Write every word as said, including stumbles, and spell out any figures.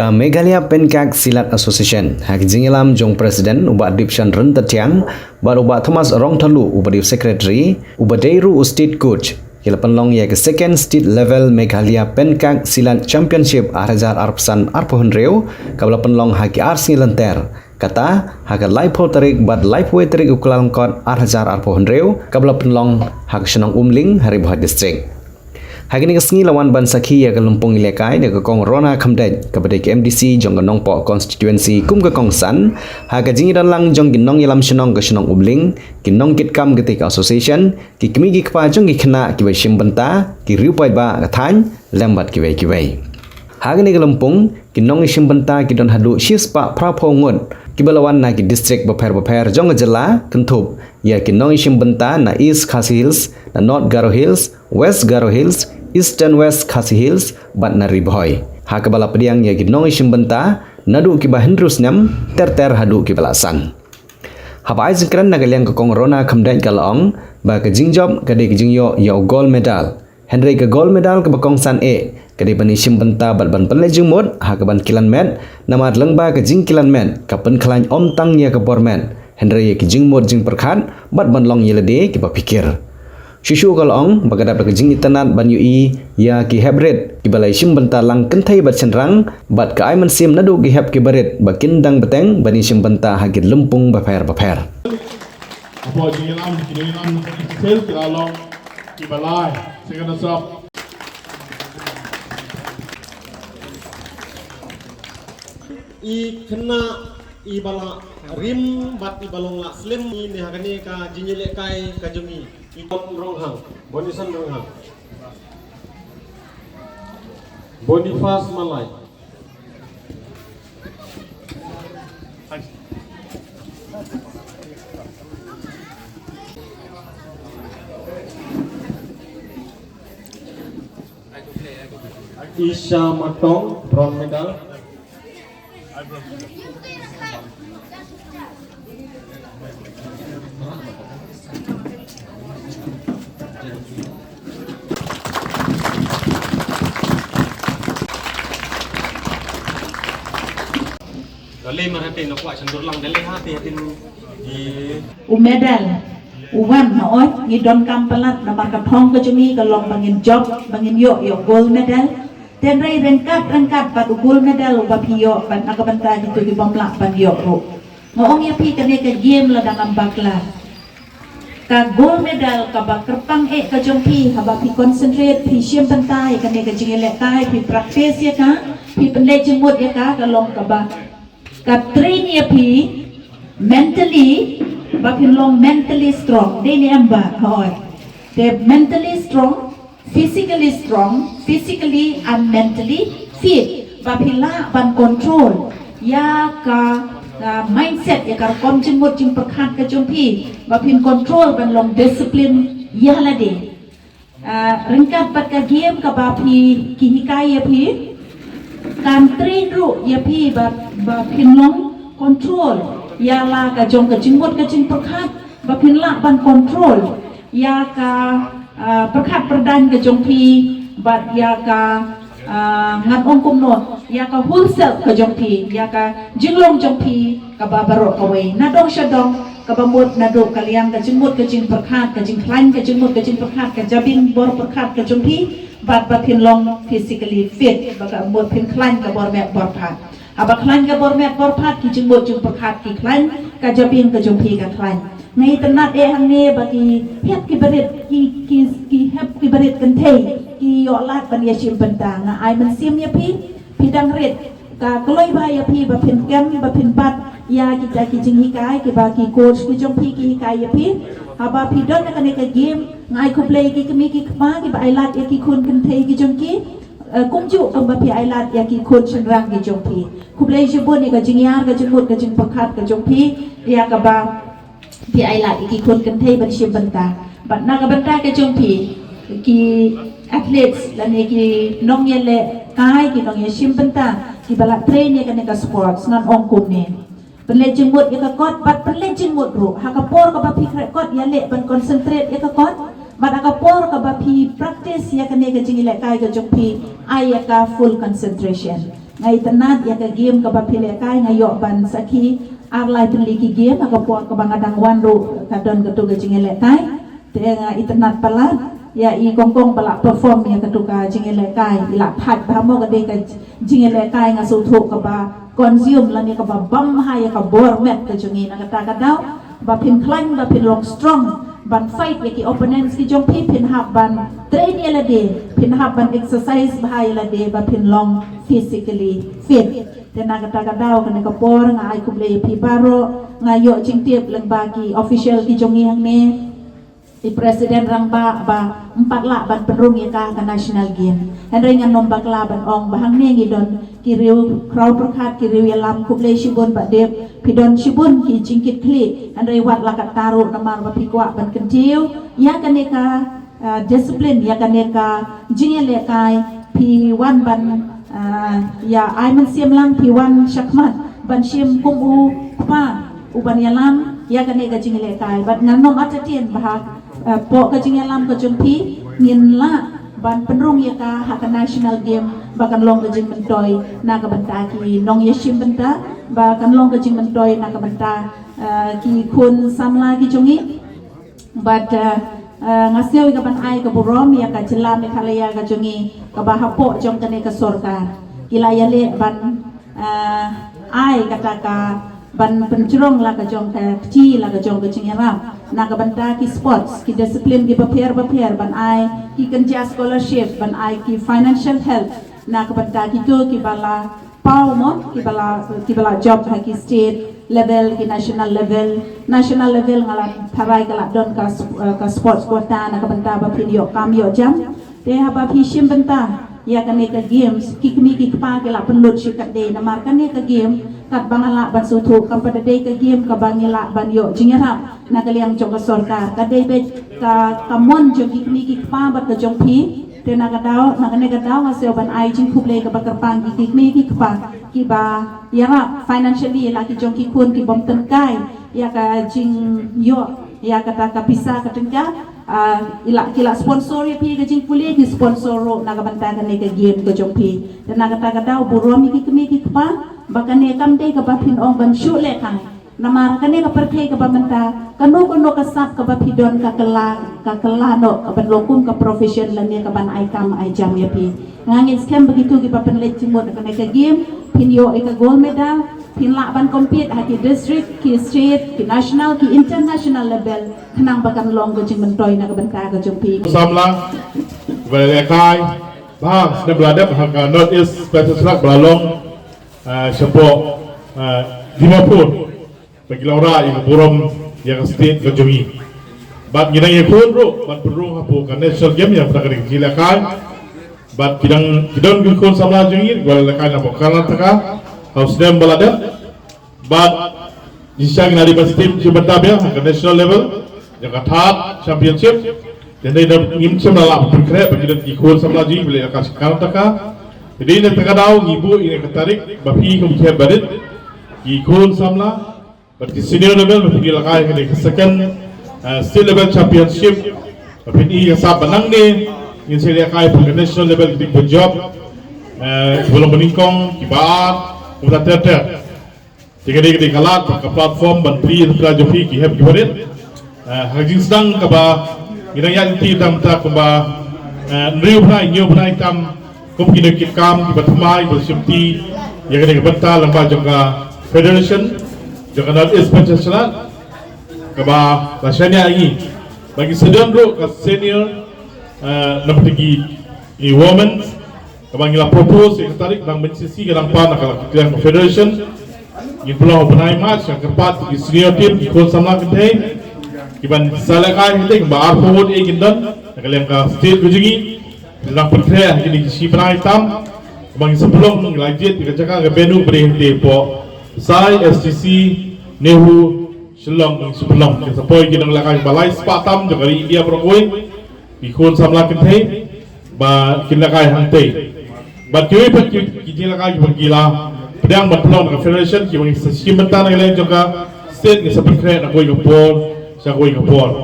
Ka Meghalaya Penkak Silat Association, ha ka jingïalam jong President u Bah Dipshan Ryntathiang bad u Bah Thomas Rongthalu uba dei u Secretary, uba dei ruh u State Coach, ki la pynlong ïa ka Second State Level Meghalaya Penkak Silat Championship ar hajar arphew san arphew hynriew, kaba la pynlong ha ki ar sngi lynter, kata ha ka laiphew tarik bad laiphew wei tarik u Kyllalyngkot ar hajar arphew hynriew, kaba la pynlong ha ka shnong Umling ha Ri Bhoi District. Ha kane ka sngi la wan ban sakhi ïa ka lympung ïalehkai da ka Kong Rona Khymdeit kaba dei ka M D C jong ka Nongpoh Constituency kum ka kongsan, ha ka jingïadon lang jong ki nongïalam shnong ka shnong Umling, ki nongkitkam katei ka association, ki kmie ki kpa jong ki khynnah kiba shim bynta, ki riew paidbah ka thaiñ lem bad kiwei kiwei. Ha kane ka lympung ki nongïashim bynta ki don haduh shispah phraphew ngut kiba la wan na ki district bapher bapher jong ka jylla, kynthup ïa ki nongïashim bynta na East Khasi Hills, na North Garo Hills, West Garo Hills, Eastern West Khasi Hills bad na Ri Bhoi, ha kaba la pdiang ïa ki nongïashim bynta naduh kiba hynriew snem ter ter haduh kiba la san. Haba ai jingkren na ka liang ka Kong Rona Khymdeit ka la ong ba ka jingjop ka dei ka jingïoh ïa u gold medal. Hynrei ka gold medal kaba kongsan eh ka dei ban ïashim bynta bad ban pynleit jingmut ha kaban kilan met, namar lyngba ka jingkilan met ka pynkhlaiñ ym tang ïa ka bor met, hynrei ïa ki jingmut jingpyrkhat bad ban long ïa lade kiba phikir. Shuh shuh ka la ong ba ka dap da ka jingitynnad ban ïohi ïa ki hep rit kiba la ïashim bynta lang kynthei bad shynrang, bad ka ai mynsiem naduh ki hep kiba rit ba kin dang bteng ban ïashim bynta ha ki lympung bapher bapher. Hapoh jingïalam, ki nongïalam ki sel ki la long kiba lai, sngewsop. I khynnah iba la rim bad iba long lah slem i ne ha kane ka jingïalehkai ka jong i. I Tom Ronghang, Bonison Ronghang, Boniface Malai. Isha Matong, bronze medal. Dale mar hati na kwah chandur lang dale hati hati. U medal u wan, hooid, ngi donkam palat namar ka thong ka jong ngi ka long ba ngin jop, ba ngin ïoh ïa u gold medal. Hynrei ryngkat ryngkat bad u gold medal uba phi ïoh bad na ka bynta kito ki bym lah ban ïoh ruh, nga ong ïa phi kane ka game la dang ym bakla. Ka gold medal kaba kyrpang eh ka jong phi, haba phi concentrate, phi shim bynta ïa kane ka jingïalehkai, phi practice ïa ka, phi pynleit jingmut ïa ka, ka long kaba ka train ïa phi mentally, ba phin long mentally strong. Dei ne em bah? Hooid. Te mentally strong, physically strong, physically and mentally fit, ba phi lah ban control ïa ka, ah, mindset, ïa ka rukom jingmut jingpyrkhat ka jong phi, ba phin control ban long discipline ïa lade. Ah, ryngkat bad ka game kaba phi, ki hikai ïa phi, kan train ruh ïa phi ba, ba phin long control ïa la ka jong ka jingmut ka jingpyrkhat, ba phin lah ban control ïa ka, ah, pyrkhat pyrdaiñ ka jong phi, bad ïa ka, ah, ngan ong kumno, ïa ka whole self ka jong phi, ïa ka jinglong jong phi kaba baroh kawei, na dong sha dong, kaba mut naduh ka liang ka jingmut ka jingpyrkhat, ka jingkhlaiñ ka jingmut ka jingpyrkhat, ka jabieng bor pyrkhat ka jong phi, bad ba phin long physically fit, ba ka mut phin khlaiñ ka bor met bor phad. Haba khlaiñ ka bor met bor phad, ki jingmut jingpyrkhat ki khlaiñ, ka jabieng ka jong phi ka khlaiñ. Nga itynnad eh hangne ba ki hep ki barit, ki, ki, ki hep ki barit kynthei ki ïoh lad ban ïashim bynta. Nga ai mynsiem ïa phi, phi dang rit. Ka kloi bha ïa phi ba phin kem, ba phin bat ïa kita ki jinghikai kiba ki coach ki jong phi ki hikai ïa phi. Haba phi don ha kane ka game, nga ai khublei ïa ki kmie ki kpa kiba ai lad ïa ki khun kynthei ki jong ki. Eh, kumjuh kumba phi ai lad ïa ki khun shynrang ki jong phi. Khublei shibun ïa ka jingïar, ka jingmut, ka jingpyrkhat ka jong phi, ïa kaba phi ai lad ïa ki khun kynthei ban shim bynta. Bad na ka bynta ka jong phi, ki athletes lane ki nongïalehkai, ki nongïashim bynta kiba la train ïa kane ka sports, ngan ong kumne: pynleit jingmut ïa ka kot, bad pynleit jingmut ruh. Ha ka por kaba phi khreh kot, ïaleh ban concentrate ïa ka kot, bad ha ka por kaba phi practice ïa kane ka jingïalehkai ka jong phi, ai ïa ka full concentration. Nga itynnad ïa ka game kaba phi lehkai, nga ïoh ban sakhi ar lai tylli ki game ha ka por kaba nga dang wan ruh ka don katu ka jingïalehkai. Te nga itynnad palat ïa i Kongkong ba la perform ïa katu ka jingïalehkai, i la thait bha mo, ka dei ka jingïalehkai nga sngewthuh kaba consume lane kaba bam ha ïa ka bor met ka jong i. Na kata ka daw ba phin khlaiñ, ba phin long strong ban fight ïa ki opponents ki jong phi, phin hap ban train ïa lade, phin hap ban exercise bha ïa lade ba phin long physically fit. Te na kata ka daw, kane ka por nga ai khublei ïa phi baroh. Nga ïoh jingtip lyngba ki official ki jong i hangne, i president rangbah, ba ym pat lah ban pynrung ïa ka ha ka national game. Hynrei ngan nym bakla ban ong ba hangne ngi don ki riew khraw pyrkhat, ki riew ïalam. Khublei shibun Bah Dep, phi don shibun ki jingkitkhlieh. Hynrei wat la katta ruh, namar ba phi kwah ban kyntiew ïa kane ka ah, discipline, ïa kane ka jingïalehkai, phi wan ban, ah, ïa ai mynsiem lang, phi wan shakhmat ban shim kum u kpa u ban ïalam ïa kane ka jingïalehkai. Bad ngan nym artatien bha, ah, hapoh ka jingïalam ka jong phi ngin lah ban pynrung ïa ka ha ka national game ba kan long ka jingmyntoi na ka bynta ki nongïashim bynta, ba kan long ka jingmyntoi na ka bynta, ah, ki khun samla ki jong i. Bad, eh, eh, nga sngew ïa ka ban ai ka burom ïa ka jylla Meghalaya ka jong i, kaba hapoh jong kane ka sorkar ki la ïaleh ban, eh, ai kata ka ban pynjrong la ka jong ka kti, la ka jong ka jingïarap na ka bynta ki sports, ki discipline ki bapher bapher, ban ai ki kynja scholarship, ban ai ki financial help na ka bynta kito kiba la paw mo, kiba la, kiba la jop ha ki state level, ki national level. National level nga la tharai ka la don ka sp-, eh, ka sports quota na ka bynta ba phin ïoh kam ïoh jam. Te haba phi shim bynta ïa kane ka games, ki kmie ki kpa ki la pynlut shikatdei, namar kane ka game, katba nga lah ban sngewthuh, kam pat da dei ka game kaba ngi lah ban ïoh jingïarap na ka liang jong ka sorkar. Ka dei beit ka, ka mon jong ki kmie ki kpa bad ka jong phi. Te na ka daw, na kane ka daw nga sngew ban ai jingkhublei kaba kyrpang ki, ki kmie ki kpa kiba ïarap financially la ki jong ki khun ki bym tynkai ïa ka jingïoh ïa kata ka pisa ka tyngka. Ah, i la, ki la sponsor ïa phi ka jingpule, ki sponsor ruh na ka bynta kane ka game ka jong phi. Te na kata ka daw burom ïa ki kmie ki kpa ba kane kam dei kaba phin ong ban shu lehkai. Namar kane ka pyrthei kaba mynta, kano kano ka sap kaba phi don ka kylla, ka kylla noh ka ban long kum ka profession lane ka ban ai kam ai jam ïa phi. Nga ngeit skhem ba kito kiba pynleit jingmut ha kane ka game, phin ïoh ïa ka gold medal, phin lah ban compete ha ki district, ki state, ki national, ki international level, khnang ba kan long ka jingmyntoi na ka bynta ka jong phi. Samla ba lehkai bha snem ba la dep ha ka North East Special Track ba la long, ah, shapoh, ah, Dimapur. Ba ki la wanrah ïa ka burom ïa ka state ka jong ngi. Bad ngi dang ïakhun ruh ban pynrung hapoh ka national game ïa kata ka jingïalehkai. Bad ki dang, ki don ki khun samla jong ngi kiba la lehkai napoh Karnataka ha u snem ba la dep. Bad shisha ngi la dei ban shim bynta biang ha ka national level ïa ka third championship. Te hynrei ngim shym la lah pynkhreh ba ki don ki khun samla jong ngi kiba la lehkai sha Karnataka. Te dei na kata ka daw ngi buh ïa ka tarik ba phi kum ki hep barit, ki khun samla bad ki senior level ba phin ïalehkai ha kane ka second, eh, state level championship. Ba phin ïohi ka sap ba nangne ngin sa lehkai ha ka national level, ki dei kiba jop, eh, kiba long ba nyngkong, kiba ar, kumta ter ter. Te ka dei, ka dei ka lad bad ka platform ban plie ïa ka jong phi ki hep ki barit. Eh, ha ka jingsdang kaba ngi dang ïaid lynti tam ta kumba, eh, hynriew bnai, hynñiew bnai tam kum ki nongkitkam kiba thymmai, kiba shimti ïa kane ka bynta lyngba jong ka federation jong ka North East Special Track kaba la shaniah ïa ngi. Ba ngi sa don ruh ka senior, eh, namar ki, ki women, kaba ngi la propose ïa ka tarik, nang mynsisi ka dang pan na ka la ki liang ka federation. Ngin pynlong ha u bnai March, ngan kyrpad ki senior team, ki khun samla kynthei kiban sa lehkai, kynthei kiba arphew ngut kin don na ka liang ka state ka jong ngi. Ngi dang pynkhreh ha kine ki shi bnai tam. Kaba ngi sa pynlong, ngi la jied ïa ka jaka, ka venue ba dei hangtei hapoh Sai S T C, NEHU, Shillong, ngi sa pynlong. Ngi sa poi ki nonglehkai ba lai spah tam jong ka ri India baroh kawei. Ki khun samla kynthei ba kin lehkai hangtei. Bad kiwei pat ki, ki jinglehkai kiba ngi la pdiang ban pynlong na ka federation, kiba ngi sa shim bynta na ka liang jong ka state, ngi sa pynkhreh na kawei ka por sha kawei ka por.